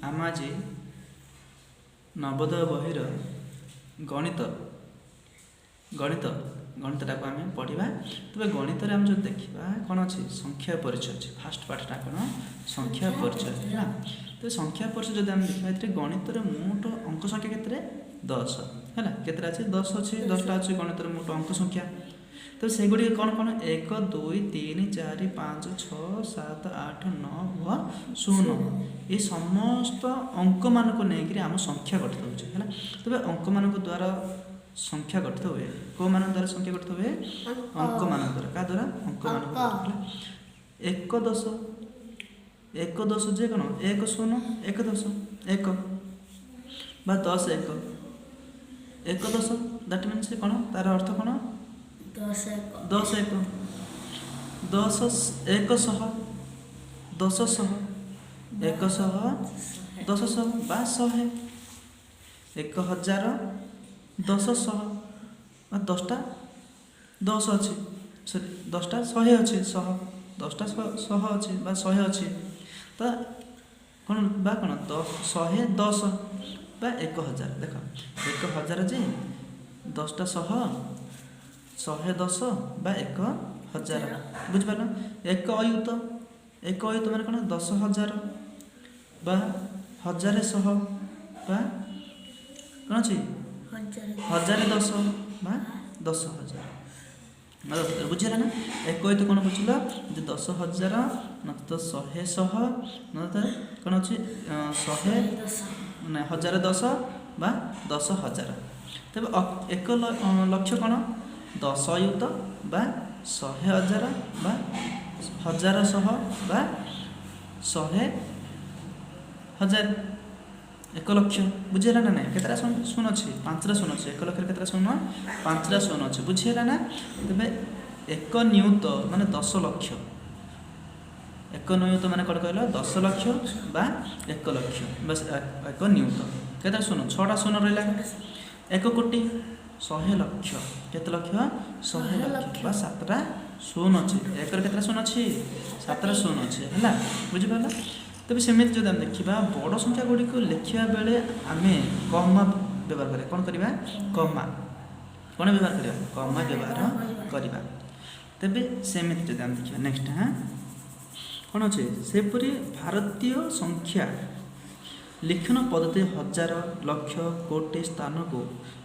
ଆମେ ଆଜି ନବୋଦୟ ବହିର ଗଣିତ ଗଣିତ ଗଣିତଟାକୁ ଆମେ ପଢ଼ିବା। ତେବେ ଗଣିତରେ ଆମେ ଯଦି ଦେଖିବା କ'ଣ ଅଛି, ସଂଖ୍ୟା ପରିଚୟ ଅଛି। ଫାଷ୍ଟ ପାଠଟା କ'ଣ? ସଂଖ୍ୟା ପରିଚୟ ହେଲା। ତେବେ ସଂଖ୍ୟା ପରିଚୟ ଯଦି ଆମେ ଦେଖିବା, ଏଥିରେ ଗଣିତରେ ମୋଟ ଅଙ୍କ ସଂଖ୍ୟା କେତେରେ? 10 ହେଲା। କେତେଟା ଅଛି? 10 ଅଛି, 10ଟା ଅଛି ଗଣିତରେ ମୋଟ ଅଙ୍କ ସଂଖ୍ୟା। ତ ସେଗୁଡ଼ିକ କ'ଣ କ'ଣ? 1 2 3 4 5 6 7 8 9 ଓ 0। ଏ ସମସ୍ତ ଅଙ୍କମାନଙ୍କୁ ନେଇକରି ଆମ ସଂଖ୍ୟା ଗଠିତ ହେଉଛି ହେଲା। ତେବେ ଅଙ୍କମାନଙ୍କ ଦ୍ୱାରା ସଂଖ୍ୟା ଗଠିତ ହୁଏ। କେଉଁମାନଙ୍କ ଦ୍ୱାରା ସଂଖ୍ୟା ଗଠିତ ହୁଏ? ଅଙ୍କମାନଙ୍କ ଦ୍ୱାରା। କାହା ଦ୍ୱାରା? ଅଙ୍କମାନଙ୍କ ଦ୍ୱାରା ହେଲା। 1 10, 1 10 ଯେ କ'ଣ? 1 0 1 10 1 ବା 10 1 1 10, that means କ'ଣ? ତାର ଅର୍ଥ କ'ଣ? 10 1 10 1 ଶହ 10 ଶହ 1 ଶହ 10 ଶହ ବା 100, 1000 10 ଶହ ବା 10ଟା 10 ଅଛି, ସରି 10ଟା 100 ଅଛି, ଶହ 10ଟା ଶହ ଅଛି ବା 100 ଅଛି। ତ କ'ଣ ବା କ'ଣ 110 ବା 1000। ଦେଖ, 1000 ଯେ 10ଟା ଶହ, 110 ବା 1000, ବୁଝିପାରିଲ? 1 ଅୟୁତ, 1 ଅୟୁତ ମାନେ କ'ଣ? 10,000 ବା 1000 ଶହ ବା କ'ଣ ଅଛି? 1010 ବା 10,000। ବୁଝିଲା ନା? 1 ଅୟୁତ କ'ଣ ବୁଝିଲ? ଯେ 10,000 ନଚେତ 100 ଶହ, ନଚେତ କ'ଣ ଅଛି? 100 ମାନେ 1010 ବା 10,000। ତେବେ 1 ଲକ୍ଷ କ'ଣ? 10 ଅୟୁତ ବା 100,000 ବା 1000 ଶହ ବା 100,000, 1 ଲକ୍ଷ। ବୁଝିହେଲା ନା ନାଇଁ? କେତେଟା ଶୂନ ଅଛି? 5ଟା ଶୂନ ଅଛି। 1 ଲକ୍ଷରେ କେତେଟା ଶୂନ? 5ଟା ଶୂନ ଅଛି। ବୁଝିହେଲା ନା? ତେବେ 1 ନିୟୁତ ମାନେ 10 ଲକ୍ଷ। 1 ନିୟୁତ ମାନେ କ'ଣ କହିଲ? 10 ଲକ୍ଷ ବା 1 ଲକ୍ଷ ବା 1 ନିୟୁତ। କେତେଟା ଶୂନ? 6ଟା ଶୂନ ରହିଲା। 1 କୋଟି 100 ଲକ୍ଷ। କେତେ ଲକ୍ଷ? 100 ଲକ୍ଷ ବା 7ଟା ଶୂନ ଅଛି। 1ରେ କେତେଟା ଶୂନ ଅଛି? 7ଟା ଶୂନ ଅଛି ହେଲା। ବୁଝିପାରିଲ? ତେବେ ସେମିତି ଯଦି ଆମେ ଦେଖିବା, ବଡ଼ ସଂଖ୍ୟା ଗୁଡ଼ିକୁ ଲେଖିବା ବେଳେ ଆମେ କମା ବ୍ୟବହାର କରିବା। କ'ଣ କରିବା? କମା। କ'ଣ ବ୍ୟବହାର କରିବା? କମା ବ୍ୟବହାର କରିବା। ତେବେ ସେମିତି ଯଦି ଆମେ ଦେଖିବା ନେକ୍ସଟ, ହଁ, କ'ଣ ଅଛି? ସେପରି ଭାରତୀୟ ସଂଖ୍ୟା ଲିଖନ ପଦ୍ଧତି ହଜାର, ଲକ୍ଷ, କୋଟି ସ୍ଥାନକୁ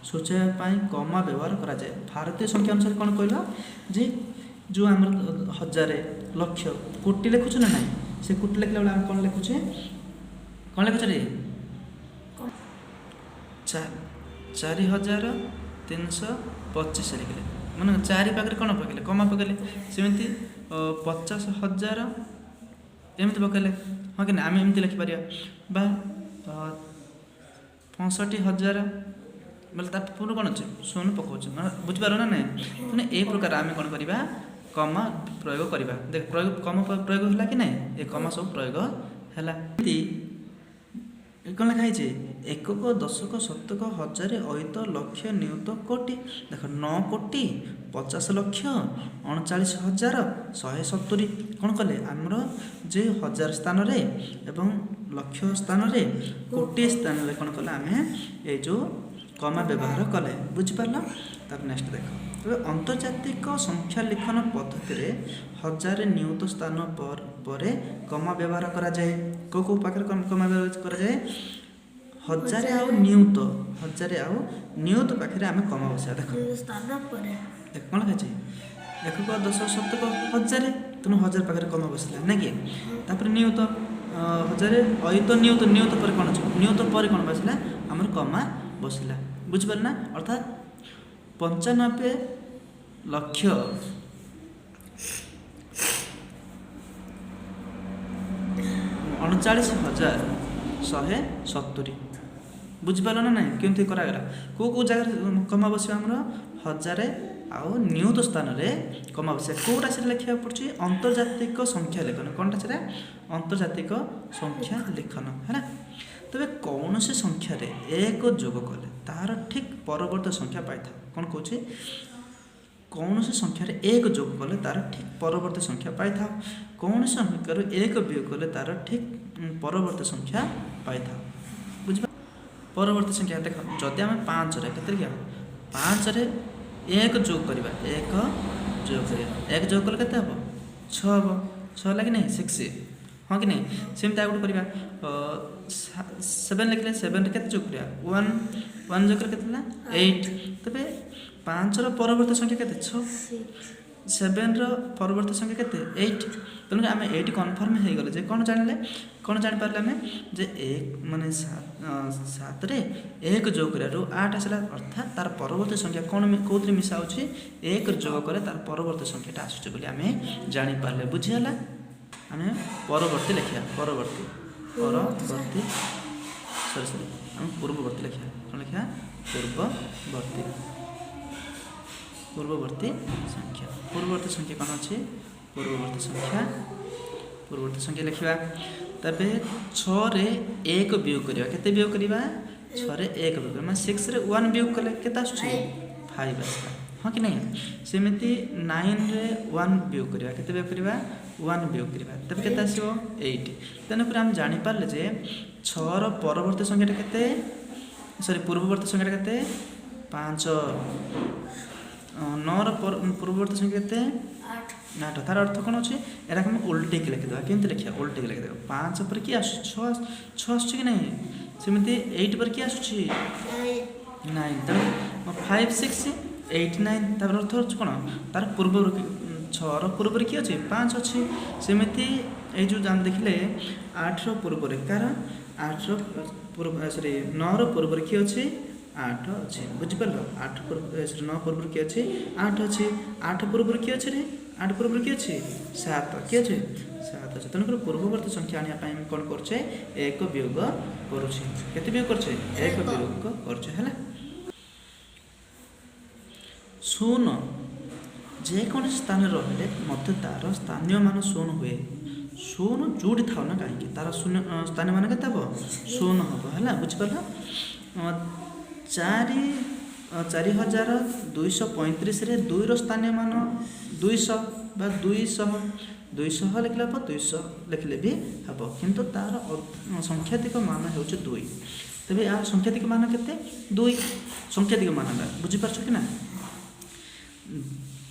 ସୂଚାଇବା ପାଇଁ କମା ବ୍ୟବହାର କରାଯାଏ। ଭାରତୀୟ ସଂଖ୍ୟା ଅନୁସାରେ କ'ଣ କହିଲ ଯେ ଯେଉଁ ଆମର ହଜାରେ, ଲକ୍ଷ, କୋଟି ଲେଖୁଛୁ ନା ନାହିଁ? ସେ କୋଟି ଲେଖିଲା ବେଳେ ଆମେ କ'ଣ ଲେଖୁଛେ? କ'ଣ ଲେଖୁଛେ ରେ? 4325 ଲେଖିଲେ, ମାନେ 4 ପାଖରେ କ'ଣ ପକେଇଲେ? କମା ପକେଇଲେ। ସେମିତି 50,000 ଏମିତି ପକେଇଲେ, ହଁ କି ନା? ଆମେ ଏମିତି ଲେଖିପାରିବା ବା 65,000 ବୋଲେ ତା ପୂର୍ବରୁ କ'ଣ ଅଛି? ଶୂନ ପକାଉଛୁ, ମାନେ ବୁଝିପାରିଲ ନା ନାଇଁ? ମାନେ ଏଇ ପ୍ରକାର ଆମେ କ'ଣ କରିବା? କମା ପ୍ରୟୋଗ କରିବା। ଦେଖ, ପ୍ରୟୋଗ କମା ପ୍ରୟୋଗ ହେଲା କି ନାହିଁ? ଏ କମା ସବୁ ପ୍ରୟୋଗ ହେଲା। ଏମିତି କ'ଣ ଲେଖା ହେଇଛି? ଏକକ, ଦଶକ, ଶତକ, ହଜାରେ, ଅୟୁତ, ଲକ୍ଷ, ନିୟୁତ, କୋଟି। ଦେଖ, 9 କୋଟି 50 ଲକ୍ଷ 39 ହଜାର 170। କ'ଣ କଲେ? ଆମର ଯେ ହଜାର ସ୍ଥାନରେ ଏବଂ ଲକ୍ଷ ସ୍ଥାନରେ, କୋଟି ସ୍ଥାନରେ କ'ଣ କଲେ? ଆମେ ଏଇ ଯେଉଁ କମା ବ୍ୟବହାର କଲେ। ବୁଝିପାରିଲ? ତାପରେ ନେକ୍ସଟ ଦେଖ। ତେବେ ଆନ୍ତର୍ଜାତିକ ସଂଖ୍ୟା ଲିଖନ ପଦ୍ଧତିରେ ହଜାରେ, ନିୟୁତ ସ୍ଥାନ ପରେ କମା ବ୍ୟବହାର କରାଯାଏ। କେଉଁ କେଉଁ ପାଖରେ କମା ବ୍ୟବହାର କରାଯାଏ? ହଜାରେ ଆଉ ନିୟୁତ। ହଜାରେ ଆଉ ନିୟୁତ ପାଖରେ ଆମେ କମା ବସାଇବା। ଦେଖ ଦେଖ, କ'ଣ ଲେଖା ଅଛି? ଏକକ, ଦଶ, ଶତକ, ହଜାରେ, ତେଣୁ ହଜାର ପାଖରେ କମା ବସିଲା ନାଇଁ କି? ତାପରେ ନିୟୁତ, ହଜାରେ, ଅୟୁତ, ନିୟୁତ। ନିୟୁତ ପରେ କ'ଣ ଅଛି? ନିୟୁତ ପରେ କ'ଣ ବସିଲା? ଆମର କମା ବସିଲା। ବୁଝିପାରିଲ ନା? ଅର୍ଥାତ୍ 95 ଲକ୍ଷ 39 ହଜାର 170। ବୁଝିପାରିଲ ନା ନାଇଁ? କେମିତି କରାଗଲା? କେଉଁ କେଉଁ ଜାଗାରେ କମା ବସିବ? ଆମର ହଜାରେ ଆଉ ନିୟୁତ ସ୍ଥାନରେ କମା ବସିବ। କେଉଁଟା ସେଟା ଲେଖିବାକୁ ପଡ଼ୁଛି? ଆନ୍ତର୍ଜାତିକ ସଂଖ୍ୟା ଲେଖନ। କ'ଣଟା ସେଟା? ଆନ୍ତର୍ଜାତିକ ସଂଖ୍ୟା ଲେଖନ ହେଲା। ତେବେ କୌଣସି ସଂଖ୍ୟାରେ 1 ଯୋଗ କଲେ ତାହାର ଠିକ୍ ପରବର୍ତ୍ତୀ ସଂଖ୍ୟା ପାଇଥାଉ। କ'ଣ କହୁଛି? କୌଣସି ସଂଖ୍ୟାରେ 1 ଯୋଗ କଲେ ତାର ଠିକ୍ ପରବର୍ତ୍ତୀ ସଂଖ୍ୟା ପାଇଥାଉ। କୌଣସି ସଂଖ୍ୟାରୁ 1 ବିୟୋଗ କଲେ ତାର ଠିକ୍ ପରବର୍ତ୍ତୀ ସଂଖ୍ୟା ପାଇଥାଉ। ବୁଝିପା ପରବର୍ତ୍ତୀ ସଂଖ୍ୟା ଦେଖ, ଯଦି ଆମେ 5ରେ କେତେ ଲେଖିବା? 5ରେ 1 ଯୋଗ କରିବା, 1 ଯୋଗ କରିବା, 1 ଯୋଗ କଲେ କେତେ ହେବ? 6 ହେବ। 6 ହେଲା କି ନାହିଁ? 6, ହଁ କି ନାହିଁ? ସେମିତି ଆଉ ଗୋଟେ କରିବା। 7 ଲେଖିଲେ 7ରେ କେତେ ଯୋଗ କରିବା? 1। 1 ଯୋଗ କଲେ କେତେ ହେଲା? 8। ତେବେ 5ର ପରବର୍ତ୍ତୀ ସଂଖ୍ୟା କେତେ? 6। 7ର ପରବର୍ତ୍ତୀ ସଂଖ୍ୟା କେତେ? 8। ତେଣୁ ଆମେ ଏଇଠି କନଫର୍ମ ହେଇଗଲେ ଯେ କ'ଣ ଜାଣିଲେ, କ'ଣ ଜାଣିପାରିଲେ ଆମେ ଯେ 1 ମାନେ 7ରେ 1 ଯୋଗ କରିବାରୁ 8 ଆସିଲା, ଅର୍ଥାତ୍ ତାର ପରବର୍ତ୍ତୀ ସଂଖ୍ୟା କ'ଣ କେଉଁଥିରେ ମିଶା ହେଉଛି? 1 ଯୋଗ କଲେ ତାର ପରବର୍ତ୍ତୀ ସଂଖ୍ୟାଟା ଆସୁଛି ବୋଲି ଆମେ ଜାଣିପାରିଲେ। ବୁଝିହେଲା? ଆମେ ପରବର୍ତ୍ତୀ ଲେଖିବା, ପରବର୍ତ୍ତୀ, ପରବର୍ତ୍ତୀ, ସରି ସରି, ଆମେ ପୂର୍ବବର୍ତ୍ତୀ ଲେଖିବା। କ'ଣ ଲେଖିବା? ପୂର୍ବବର୍ତ୍ତୀ, ପୂର୍ବବର୍ତ୍ତୀ ସଂଖ୍ୟା। ପୂର୍ବବର୍ତ୍ତୀ ସଂଖ୍ୟା କ'ଣ ଅଛି? ପୂର୍ବବର୍ତ୍ତୀ ସଂଖ୍ୟା, ପୂର୍ବବର୍ତ୍ତୀ ସଂଖ୍ୟା ଲେଖିବା। ତେବେ 6ରେ 1 ବିୟୋଗ କରିବା, କେତେ ବିୟୋଗ କରିବା? 6ରେ 1 ବିୟୋଗ କରିବା ମାନେ 6ରେ 1 ବିୟୋଗ କଲେ କେତେ ଆସୁଛି? 5 ଆସିଲା, ହଁ କି ନାହିଁ? ସେମିତି 9ରେ 1 ବିୟୋଗ କରିବା, କେତେ ବିୟୋଗ କରିବା? 1 ବିୟୋଗ କରିବା, ତେବେ କେତେ ଆସିବ? 8। ତେଣୁକରି ଆମେ ଜାଣିପାରିଲେ ଯେ 6ର ପରବର୍ତ୍ତୀ ସଂଖ୍ୟାଟା କେତେ, ସରି, ପୂର୍ବବର୍ତ୍ତୀ ସଂଖ୍ୟାଟା କେତେ? 5। 9ର ପୂର୍ବବର୍ତ୍ତୀ ସଂଖ୍ୟା କେତେ? 8। ତାର ଅର୍ଥ କ'ଣ ଅଛି? ଏଟାକୁ ଆମେ ଓଲଟେଇକି ଲେଖିଦେବା। କେମିତି ଲେଖିବା? ଓଲଟେଇକି ଲେଖିଦେବା। 5 ପରେ କିଏ ଆସୁଛି? 6, 6 ଆସୁଛି କି ନାହିଁ? ସେମିତି 8 ପରେ କିଏ ଆସୁଛି? 9। ତେଣୁ 5 6 8 9, ତାର ଅର୍ଥ ହେଉଛି କ'ଣ? ତାର ପୂର୍ବରୁ 6ର ପୂର୍ବରେ କିଏ ଅଛି? 5 ଅଛି। ସେମିତି ଏଇ ଯେଉଁ ଆମେ ଦେଖିଲେ 8ର ପୂର୍ବରେ କାହାର? 8ର ପୂର୍ବ, ସରି, 9ର ପୂର୍ବରେ କିଏ ଅଛି? 8 ଅଛି। ବୁଝିପାରିଲ? 8 ପୂର୍ବ, ସରି, 9 ପୂର୍ବରୁ କିଏ ଅଛି? 8 ଅଛି। 8 ପୂର୍ବରୁ କିଏ ଅଛି ରେ? 8 ପୂର୍ବରୁ କିଏ ଅଛି? 7। କିଏ ଅଛି? 7 ଅଛି। ତେଣୁକରି ପୂର୍ବବର୍ତ୍ତୀ ସଂଖ୍ୟା ଆଣିବା ପାଇଁ ଆମେ କ'ଣ କରୁଛେ? 1 ବିୟୋଗ କରୁଛେ। କେତେ ବିୟୋଗ କରୁଛେ? 1 ବିୟୋଗ କରୁଛେ। ହେଲା? ଶୂନ ଯେକୌଣସି ସ୍ଥାନରେ ରହିଲେ ମଧ୍ୟ ତା'ର ସ୍ଥାନୀୟ ମାନ 0 ହୁଏ। 0 ଯେଉଁଠି ଥାଉ ନା କାହିଁକି, ତା'ର ଶୂନ୍ୟ ସ୍ଥାନୀୟ ମାନ କେତେ ହେବ? 0 ହେବ। ହେଲା, ବୁଝିପାରିଲ? 4235ରେ 2ର ସ୍ଥାନୀୟ ମାନ 200 ବା 200, 200 ଲେଖିଲେ ହେବ, 200 ଲେଖିଲେ ବି ହେବ, କିନ୍ତୁ ତା'ର ସଂଖ୍ୟାଧିକ ମାନ ହେଉଛି 2। ତେବେ ଏହାର ସଂଖ୍ୟାଧିକ ମାନ କେତେ? 2। ସଂଖ୍ୟାଧିକ ମାନଟା ବୁଝିପାରୁଛ କି ନା?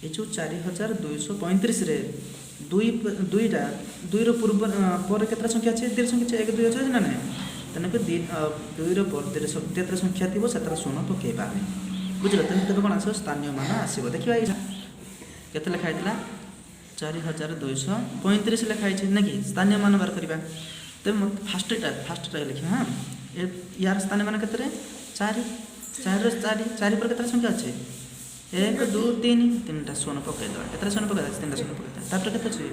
ଏ ଯେଉଁ 4235ରେ 2, 2ଟା, 2ର ପୂର୍ବ ପରେ କେତେଟା ସଂଖ୍ୟା ଅଛି? 2ଟା ସଂଖ୍ୟା ଅଛି, 1 2 ଅଛି ନା ନାହିଁ? ତେଣୁକରି 2ର ପରେ ଯେତେଟା ସଂଖ୍ୟା ଥିବ ସେତେଟା 0 ପକାଇବା ଆମେ, ବୁଝିଲ? ତେଣୁ ତେବେ କ'ଣ ଆସିବ? ସ୍ଥାନୀୟ ମାନ ଆସିବ। ଦେଖିବା ଏଇ କେତେ ଲେଖା ହେଇଥିଲା? 4235 ଲେଖା ହେଇଛି ନାକି? ସ୍ଥାନୀୟ ମାନ ବାହାର କରିବା। ତେବେ ମୋତେ ଫାଷ୍ଟଟା ଲେଖିବା। ହଁ, ଏ ୟାର ସ୍ଥାନୀୟ ମାନ କେତେରେ? 4। 4ର 4, 4 ପରେ କେତେଟା ସଂଖ୍ୟା ଅଛି? 1 2 3, 3ଟା 0 ପକାଇଦେବା। କେତେଟା 0 ପକାଇଦେବା? 3ଟା 0 ପକାଇଦେବା। ତାପରେ କେତେ ଅଛି?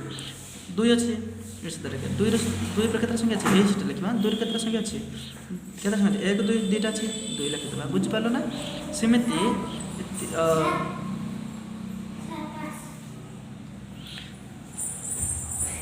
2 ଅଛି। ଲେଖିବା 2ର, 2 ପରେ କେତେଟା ସଂଖ୍ୟା ଅଛି? ଏଇ ସେଟା ଲେଖିବା। 2ର କେତେଟା ସଂଖ୍ୟା ଅଛି? କେତେଟା ସଂଖ୍ୟା ଅଛି? 1 2, 2ଟା ଅଛି, 2 ଲେଖିଦେବା। ବୁଝିପାରିଲ ନା? ସେମିତି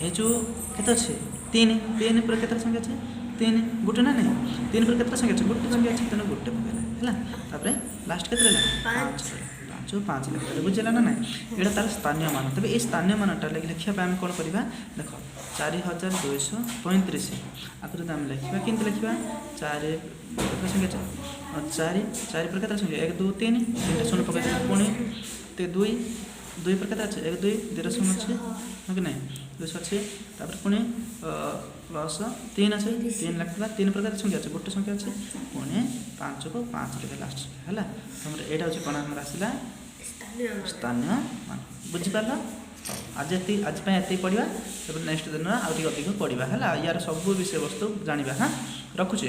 ଏ ଯେଉଁ କେତେ ଅଛି? 3। 3 ପରେ କେତେଟା ସଂଖ୍ୟା ଅଛି? 3, ଗୋଟେ ନା ନାହିଁ? 3 ପରେ କେତେଟା ସଂଖ୍ୟା ଅଛି? ଗୋଟେ ସଂଖ୍ୟା ଅଛି, ତେଣୁ ଗୋଟେ ପକାଇଲେ ହେଲା। ତାପରେ ଲାଷ୍ଟ କେତେ ରହିଲା? 5 ରହିଲା। 5 5 ଲେଖିଦେଲେ। ବୁଝିଲା ନା ନାହିଁ? ଏଇଟା ତାର ସ୍ଥାନୀୟ ମାନ। ତେବେ ଏଇ ସ୍ଥାନୀୟ ମାନଟା ଲେଖିବା ପାଇଁ ଆମେ କ'ଣ କରିବା? ଦେଖ, 4235 ଆକୁ ଯଦି ଆମେ ଲେଖିବା, କେମିତି ଲେଖିବା? 4 କେତେ ସଂଖ୍ୟା ଅଛି? 4, 4 ପରେ କେତେଟା ସଂଖ୍ୟା? 1 2 3, 3ଟା 0 ପକାଇଦେଲେ। ପୁଣି 2, 2 ପରେ କେତେ ଅଛି? 1 2, 2ଟା 0 ଅଛି, ହଁ କି ନାହିଁ? 200 ଅଛି। ତାପରେ ପୁଣି ପ୍ଲସ୍ 3 ଅଛି, 3 ଲେଖିଥିଲା। 3 ପରେ କେତେ ସଂଖ୍ୟା ଅଛି? ଗୋଟେ ସଂଖ୍ୟା ଅଛି। ପୁଣି 5କୁ 5 ଲେଖିବା ଲାଷ୍ଟ ସଂଖ୍ୟା ହେଲା। ତମର ଏଇଟା ହେଉଛି କ'ଣ ଆମର ଆସିଲା? ସ୍ଥାନୀୟ ମାନ। ବୁଝିପାରିଲ? ଆଜି ଏତିକି, ଆଜି ପାଇଁ ଏତିକି ପଢ଼ିବା। ତାପରେ ନେକ୍ସଟ ଦିନ ଆଉ ଟିକେ ଅଧିକ ପଢ଼ିବା। ହେଲା? ୟାର ସବୁ ବିଷୟବସ୍ତୁ ଜାଣିବା। ହଁ, ରଖୁଛି।